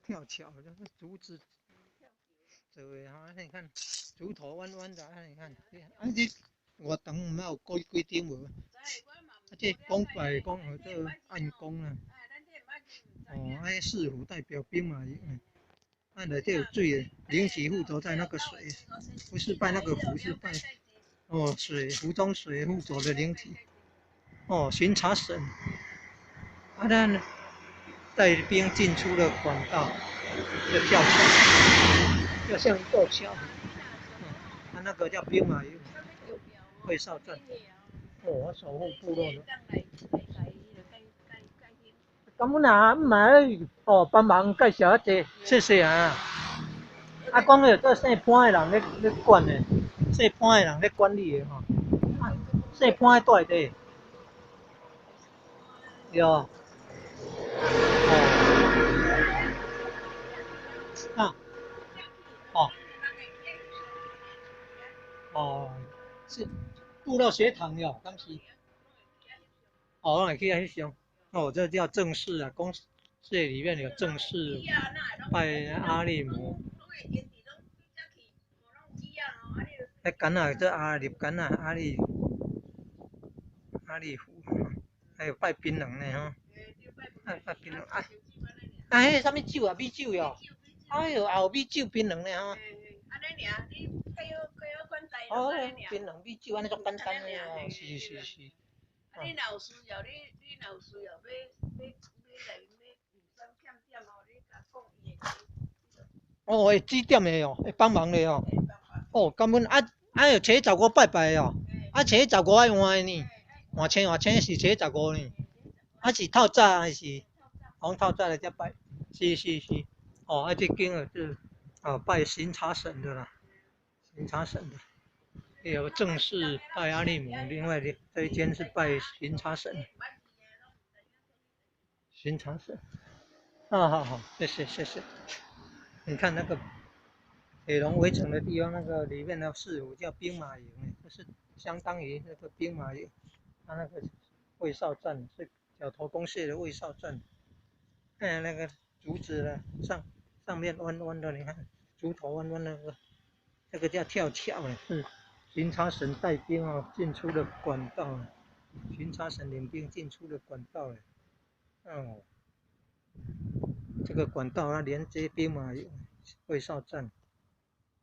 跳橋，這是竹子做的哈，你看竹頭彎彎的，啊，你看，啊，這活動毋捌有規規定無？啊，這講拜講叫做暗宮啦。哦，啊，市府代表兵馬俑，啊，內底有水的，靈體附著在那個水，不是拜那個符，是拜哦水，湖中水附著的靈體。哦，巡查神，啊，咱帶兵進出的管道，這跳橋，就像一座橋。啊，那個叫兵馬俑，衛哨站。哦，我守護部落的。感恩啊，毋嘛哦，幫忙介紹一下，謝謝啊。啊，講著做姓潘的人咧管的，姓潘的人咧管理的吼。啊，姓潘的蹛佇佗？對。哦。啊。哦。哦，是部落學堂喲，當時。哦，攏會去遐翕相。哦，這叫正式啊，公這裡面有正式拜阿力姆。彼敢若做阿力，敢若阿力，阿力符，還有拜檳榔的吼。拜檳榔啊！啊，彼个啥物酒啊？米酒喲。哎喲，也有米酒檳榔的吼。哦，檳榔米酒按呢足簡單的哦，是是是。你若有需要，你若有需要欲來欲有啥欠點哦，你共講伊會。哦，會指點的哦，會幫忙的哦。哦，感恩啊啊！要初十五拜拜的哦，啊初十五愛換的呢，換青換青是初十五呢。啊是透早還是？講透早來才拜，是是是。哦，啊這間就是哦拜巡查神的啦，巡查神的。有正式拜阿力姆，另外的這一間是拜巡查神。巡查神，啊好好，謝謝謝謝。你看那個鐵籠圍城的地方，那個裡面的市府叫兵馬俑，就是相當於那個兵馬俑，他那個衛哨站是角頭公社的衛哨站。看那個竹子的上面彎彎的，你看竹頭彎彎那個，這個叫跳橋的，是巡查神帶兵哦進出的管道，巡查神領兵進出的管道。哦，這個管道它連接兵馬俑衛哨站，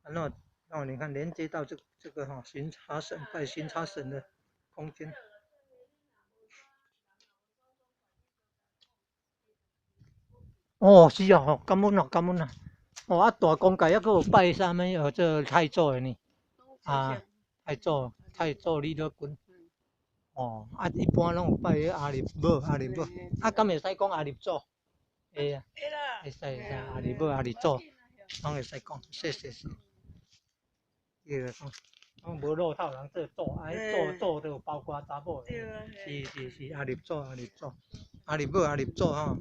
然後哦你看連接到這個哈巡查神拜巡查神的空間。哦，是哦，感恩哦，感恩啊！哦，啊大公界猶閣有拜啥物？哦，這太祖的呢？啊，太祖，太祖李德軍。哦，啊，一般攏有拜彼阿力母，阿力母。啊，敢會使講阿力祖？會啊，會使會使，阿力母、阿力祖，攏會使講，謝謝謝。對個講，攏無老透人做祖，啊，彼祖祖都有包括查某的。是是是，阿力祖，阿力祖，阿力母、阿力祖吼。